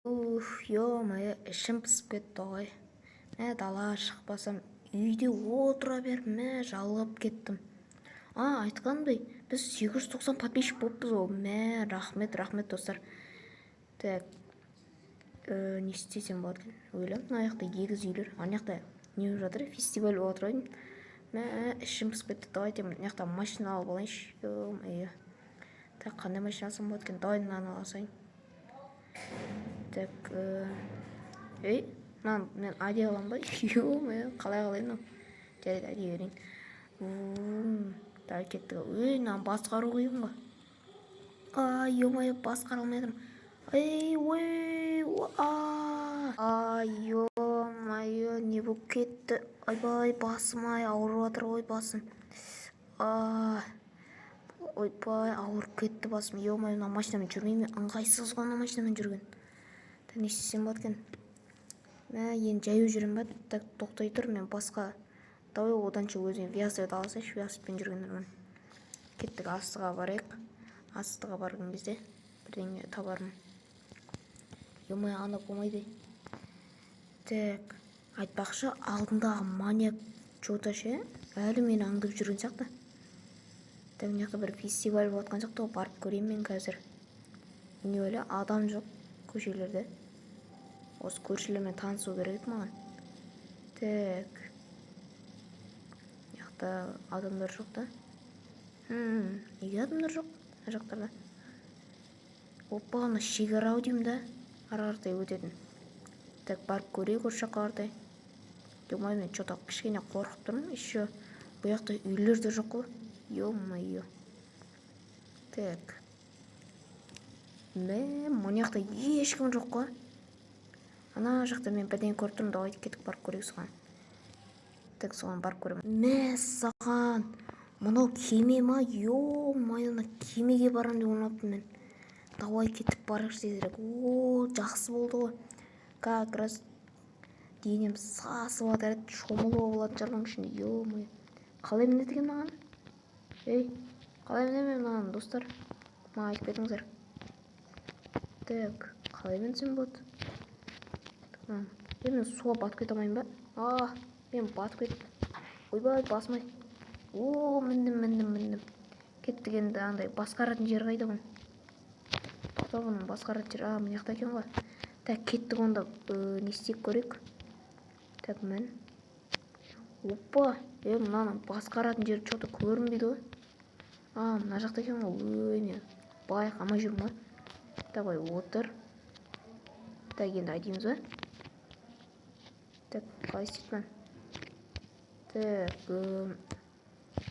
Уф, ё-моё, ішім пысып кетті ғой. Мә, далаға шықпасам, үйде отыра беріп, мә, жалығып кеттім. А, айтқандай, біз 890 подписчик болыппыз ғой. Мә, рахмет, рахмет, достар. Так, не істесем болады екен? Ойлаймын, мына жақта егіз үйлер, ана жақта не болып жатыр? Фестиваль болып жатыр ғой деймін. Мә, ішім пысып кетті. Давайте мына жақта машина алып алайыншы. Ё-моё. Так, қандай машина алсам болады екен? Давай мынаны ала салайын. Так, ей, мынаны мен айдай аламын ба? Ё-моё, қалай қалай мынау? Жарайды, айдай берейін. Давай, кеттік. Ей, мынаны басқару қиын ғой. Ай, ё-моё, басқара алмай жатырмын. Ей, ой, а, ё-моё, не болып кетті? Ойбай, басым, ай, ауырып жатыр ғой басым. А, ойбай, ауырып кетті басым. Ё-моё, мына машинамен жүрмеймін, ыңғайсыз ғой мына машинамен жүрген. Так, не істесем болады екен? Мә, енді жаяу жүремін ба? Так, тоқтай тұр, мен басқа, давай оданша өзіме велосипед ала салайыншы, велосипедпен жүрген нормально. Кеттік, астыға барайық. Астыға барған кезде бірдеңе табармын. Ё-моё, ана болмайды. Так, айтпақшы, алдындағы маньяк че-то ше, әлі мені аңдып жүрген сияқты. Так, мына жақта бір фестиваль болып жатқан сияқты ғой, барып көрейін мен қазір. Не ойла, адам жоқ көшелерде. Осы көршілермен танысу керек еді маған. Так, мына жақта адамдар жоқ та. Неге адамдар жоқ мына жақтарда? Опа, ана шекара ау деймін да, ары қаратай өтетін. Так, барып көрейік осы жаққа қаратай. Ё-моё, мен че-то кішкене қорқып тұрмын. Еще бұл жақта үйлер де жоқ қой. Ё-моё. Так, мә, мына жақта ешкім жоқ қой. Ана жақта мен бірдеңе көріп тұрмын. Давайте, кеттік, барып көрейік соған. Так, соған барып көремін. Мәссаған, мынау кеме ма? Ё-моё, мына кемеге барамын деп ойлаппын мен. Давай, кетіп барайықшы тезірек. О, жақсы болды ғой, как раз денем сасып жатыр еді. Шомылуға болатын шығар бұның ішінде. Ё-моё, қалай мінеді екен мынаған? Ей, қалай мінемін мен мынаған, достар? Маған айтып кетіңіздер. Так, қалай мінсем болады? Е, мен суға батып кете алмаймын ба? А, мен батып кеттім. Ойбай, басым ай. О, міндім, міндім, міндім. Кеттік енді. Андай басқаратын жер қайда бұның? Тоқта, бұның басқаратын жері, а, мына жақта екен ғой. Так, кеттік онда. Не істеп көрейік? Так, мін. Опа, е, мынаның басқаратын жері че-то көрінбейді ғой. А, мына жақта екен ғой. Ой, мен байқамай жүрмін ғой. Давай, отыр. Так, енді айдаймыз ба? Так, қалай істейді мынаны? Так,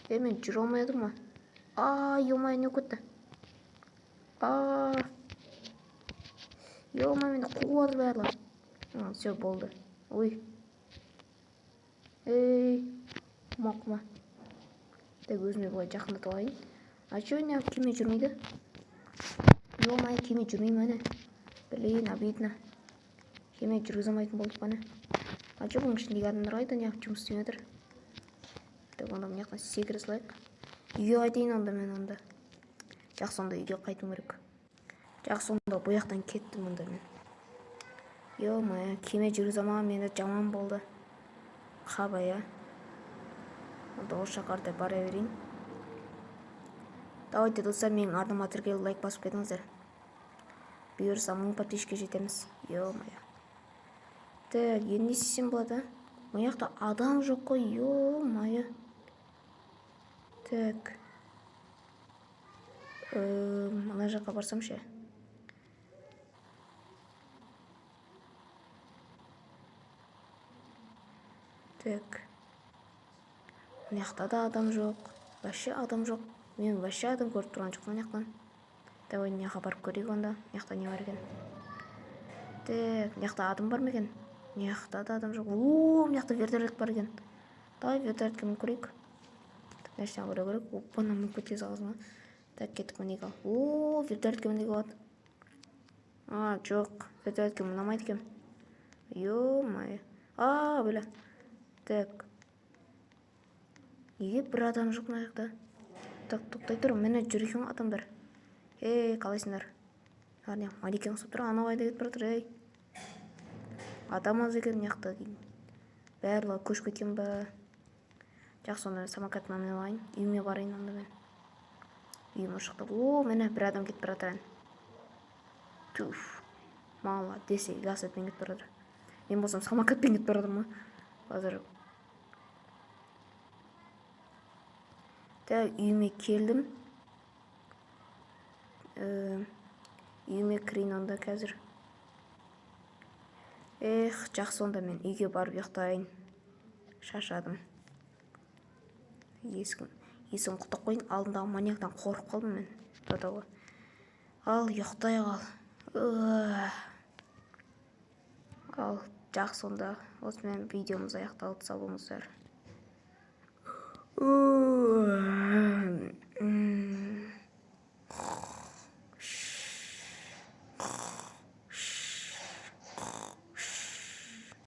е, мен жүре алмай жатырмын ғой. А, ё-моё, не болып кетті? А, ё-моё, мені қуып жатыр барлығы. Все, болды. Ой, ей, қума, қума. Так, өзіме былай жақындатып алайын. А че, неғып кеме жүрмейді? Ё-моё, кеме жүрмей ма, не? Блин, обидно, кеме жүргізе алмайтын болдық па, не? А че, бұның ішіндегі адамдар қайда? Неғып жұмыс істемей жатыр? Так, онда мына жақтан секіре салайық. Үйге қайтайын онда мен. Онда жақсы, онда үйге қайтуым керек. Жақсы, онда бұл жақтан кеттім онда мен. Ё-моё, кеме жүргізе алмаған мені жаман болды. Қабай, иә, онда осы жаққа қаратай бара берейін. Давайте, достар, менің арнама тіркеліп, лайк басып кетіңіздер. Бұйырса, 1000 подписчикке жетеміз. Ё-моё. Так, енді не істесем болады? Мына жақта адам жоқ қой. Ё-моё. Так, мына жаққа барсам ше? Так, мына жақта да адам жоқ, вообще адам жоқ. Мен вообще адам көріп тұрған жоқпын мына жақтан. Давай, мына жаққа барып көрейік онда, мына жақта не бар екен? Так, мына жақта адам бар ма екен? Мына жақта да адам жоқ. О, мына жақта вертолет бар екен. Давай, вертолетке мініп көрейік. Мына жерден қарау керек. Опа, мына мініп кете саласың ғой. Так, кеттік, мінейік. Ал, о, вертолетке мінуге болады. А, жоқ, вертолетке міне алмайды екенмін. Ё-моё, а, бля. Так, неге бір адам жоқ мына жақта? Так, тоқтай тұр, міне жүр екен ғой адамдар. Ей, қалайсыңдар? Не, манекен ұқсап тұр. Анау қайда кетіп бара жатыр? Ей. Адам аз екен мына жақта деймін. Барлығы көшіп кеткен ба? Жақсы, онда мен самокатыма мініп алайын, үйіме барайын онда мен. Үйім осы жақта. О, міне, бір адам кетіп бара жатыр әне. Туф, молодец, велосипедпен кетіп бара жатыр. Мен болсам самокатпен кетіп бара жатырмын ғой қазір. Так, үйіме келдім. Үйіме кірейін онда қазір. Эх, жақсы, онда мен үйге барып ұйықтайын, шаршадым. Есігін құлыптап қояйын. Алдындағы маньяктан қорқып қалдым мен до того. Ал, ұйықтай қал. Ал, жақсы, онда осымен видеомыз аяқталды. Сау болыңыздар.